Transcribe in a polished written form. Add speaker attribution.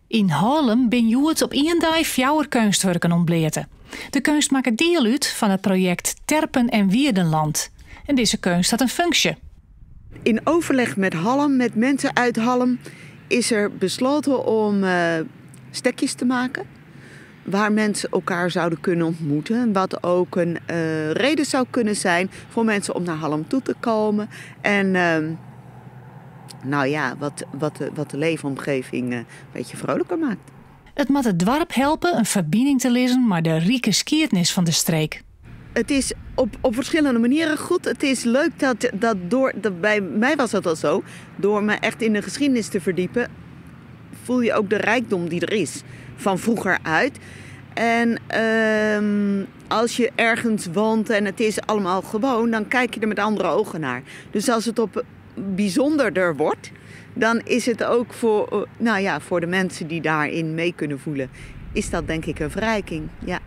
Speaker 1: Yn Hallum bin hjoed op ien dei fjouwer keunstwurken ûntbleate. De keunst makket diel út fan it projekt Terpen en Wierdenland. En dizze keunst hat in funksje.
Speaker 2: In overleg met Hallum, met mensen uit Hallum, is er besloten om stekjes te maken. Waar mensen elkaar zouden kunnen ontmoeten. Wat ook een reden zou kunnen zijn voor mensen om naar Hallum toe te komen. En nou ja, wat de leefomgeving een beetje vrolijker maakt.
Speaker 1: It moat it doarp helpe in ferbining te lizzen mei de rike skiednis fan de streek.
Speaker 2: Het is op verschillende manieren goed. Het is leuk dat door, dat bij mij was dat al zo, door me echt in de geschiedenis te verdiepen, voel je ook de rijkdom die er is van vroeger uit. En als je ergens woont en het is allemaal gewoon, dan kijk je er met andere ogen naar. Dus als het op bijzonderder wordt, dan is het ook voor de mensen die daarin mee kunnen voelen, is dat denk ik een verrijking. Ja.